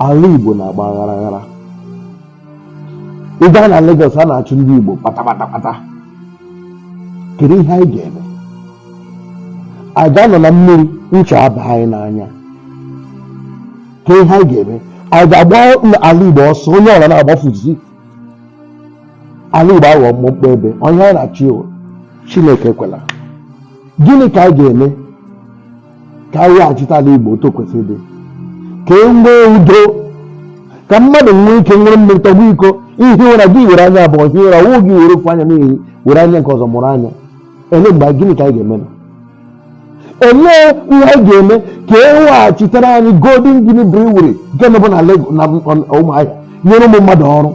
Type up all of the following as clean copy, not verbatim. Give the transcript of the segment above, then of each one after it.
Ala Igbo na-agba aghara aghara. Ị gaa na Lagos, a na-achụ ndị Igbo kpata kpata. Kedu ihe anyị ga-eme? Anyị ga-anọ na mmiri ncha aba anyị n'anya? Kedu ihe anyị ga-eme? Anyị ga-agba ala Igbo ọsọ, onye ọla na-agbafuzi, ala Igbo aghọ mkpọmkpọ ebe onye anyị na-achị? Chineke ekwela. Gịnị ka anyị ga-eme ka anyị weghachite ala Igbo otu o kwesịrị ịdị, ka e nwee udo, ka mmadụ nwee ike nwere mmiri tọgbọ iko ihi ụra? Gị were anya abụọ hie ụra, ọwụ gị were ofu anya n'ihi were anya nke ọzọ mụrụ anya. Ele mgbe gịnị ka anyị ga-eme na elee ihe anyị ga-eme ka e weghachitere anyị Golden Guinea Brewery nke nọbụ na Lagos na Ụmụahịa, nyere ụmụ mmadụ ọrụ?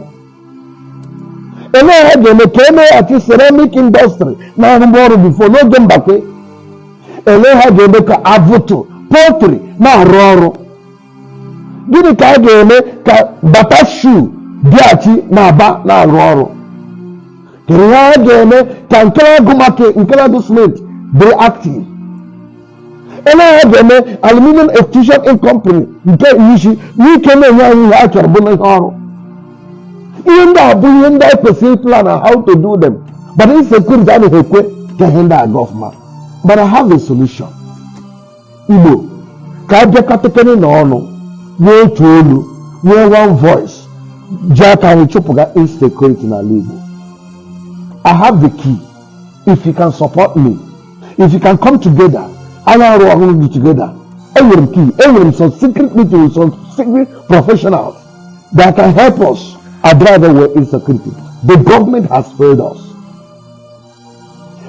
Elee ha ga-eme ka e meghachi ceramic industry na-arụbụ ọrụ before n'oge Mbakwe? Elee ha ga-eme ka Avoto poultry na-arụ ọrụ? Gịnị ka a ga-eme ka Bata shoe bịaghachi na Aba na-arụ ọrụ? Kedu ihe a ga-eme ka Nkelagụ market, Nkelagụ cement dị active? Elee ha ga-eme Aluminium Extrusion Inc Company nke isi n'ike na-enye anyị ihe a chọrọ bụ na ihe ọrụ? Ihe ndị a bụ ihe ndị anyị kwesịrị plan na how to do them, but insecurity anaghị ekwe ka ihe ndị a aga ọfụma. But I have a solution. Igbo, ka a bịakọtakere n'ọnụ, nwee otu olu, nwee one voice, ji aka anyị chụpụga insecurity n'ala Igbo. I have the key. If you can support me, if you can come together, anyị arụ ọrụ gị together. Enwere m key, enwere m some secret meeting with some secret professionals that can help us drive away insecurity. The government has failed us.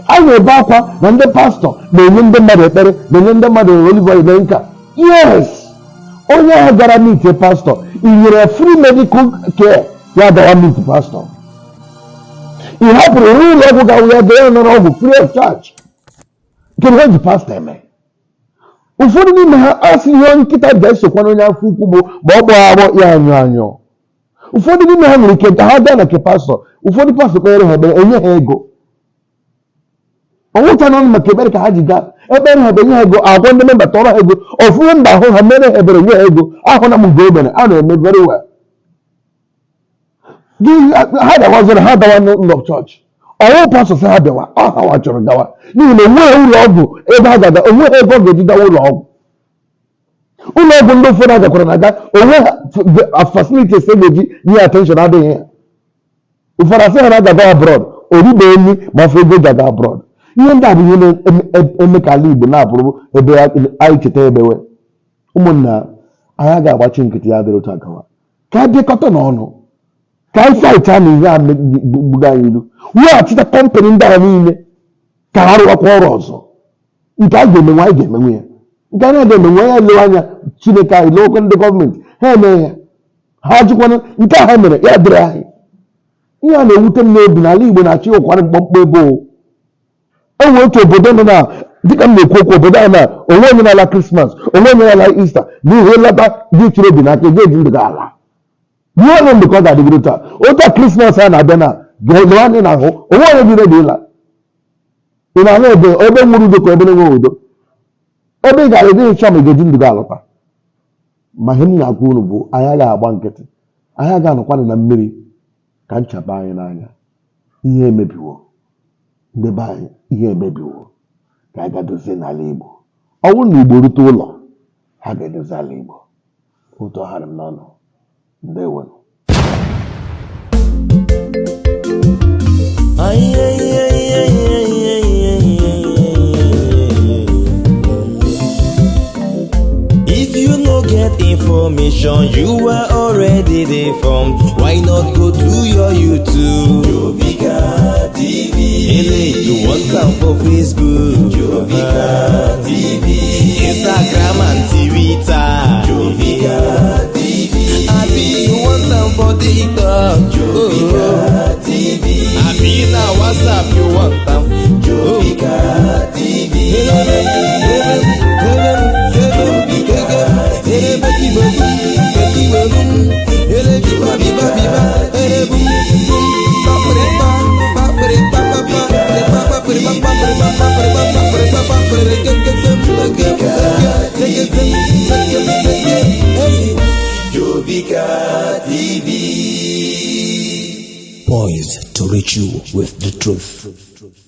Anyị na-ebe akwa na ndị pastọ na-enye ndị mmadụ ekpere, na-enye ndị mmadụ olive oil na nka. Yes, onye ahụ gara meet pastọ, i nyere free medical care, ya gawa meet pastọ, ị hapụrụ ụlọ ọgwụ gawa ya gaa nara ọgwụ free of charge. Kedu ihe ji pastọ eme? Ụfọdụ n'ime ha asị ihe nkịta ji esokwa n'onye afọ ukwu bụ ma ọ gbaa agbọ ya anyụ anyụ. Ụfọdụ n'ime ha nwere ike ka ha gaa na nke pastọ, ụfọdụ pastọ kpere ha ekpere, enye ha ego. Ọnwụcha n'ọnụ maka ekpere ka ha ji gaa ekpere ha, enye ha ego, agwọ ndị member tọrọ ha ego. Ofu mba ahụ ha mere ha ebere, nye ha ego ahụ na m nke o mere a na-eme very well. Gị ha gawaziri, ha gawa n'ụlọ chọọchị, ọnwụ pastọ sị ha bịawa, ọ ha wa chọrọ gawa, n'ihi na onweghị ụlọ ọgwụ ebe ha ga-aga, onweghị ebe ọ ga-eji gawa ụlọ ọgwụ. Ụlọ ọgwụ ndị ụfọdụ agakwara na aga onwe ha, facilities e ga-eji nye attention adịghị ya. Ụfọdụ asị ha na-agaga abroad, oribe enyi ma afọ ego ji aga abroad. Ihe ndị a bụ ihe na-eme ka ala Igbo na-abụrụ ebe anyị cheta ebewe. Ụmụnna anyị, agaghị agbachi nkịtị ya dịrị otu agawa. Ka a bịakọta n'ọnụ, ka anyị fight na ihe a gbuga anyị ilu, weghachite company ndị a niile ka ha rụwakwa ọrụ ọzọ. Nke a ga-emenwe, anyị ga-emenwe ya. Nke anyị ga-emenwe ya, lewe anya Chineke anyị, lewekwa ndị gọọmenti, ha eme ya. Ha jikwana nke a ha mere ya dịrị anyị. Ihe a na-ewute m n'obi n'ala Igbo na-achị ụkwara mkpọmkpọ ebe o enwere otu obodo nọ na dịka m na-ekwu okwu, obodo a na onwe onye na-ala Christmas, onwe onye na-ala Easter, n'ihi ịlata gị chịrị obi n'aka gị eji ndụ gị ala ruo onye mgbe ka ọ ga-adịgide taa. Otu a Christmas a na-abịa na lewe anya na ahụ onwe onye gị ready ịla. Ị na-ala ebe ebe nwere udo ka ebe na-enweghị udo, ebe ị gara ịdịghị chọọ ma ị ga-eji ndụ gị alọta. Ma ihe m na-agwa unu bụ, anyị agaghị agba nkịtị, anyị agaghị anọkwanụ na mmiri ka nchaba anyị n'anya. Ihe emebiwo, ndị be anyị, ihe emebiwo. Ka anyị ga dozie n'ala Igbo. Ọ bụrụ na Igbo rute ụlọ, ha ga-edozi ala Igbo. Otu ọhara m n'ọnụ. Ndewonu. If you no get information, you are already deformed. Why not go to your YouTube? Jovika TV. Ele, you want come for Facebook? Jovika TV. Instagram and Twitter. Jovika TV. Abi you want them for TikTok? Jovika TV. Abi na WhatsApp you want them? Jovika TV. Jovika TV. Jovika TV. Jovika TV. poised to reach you with the truth.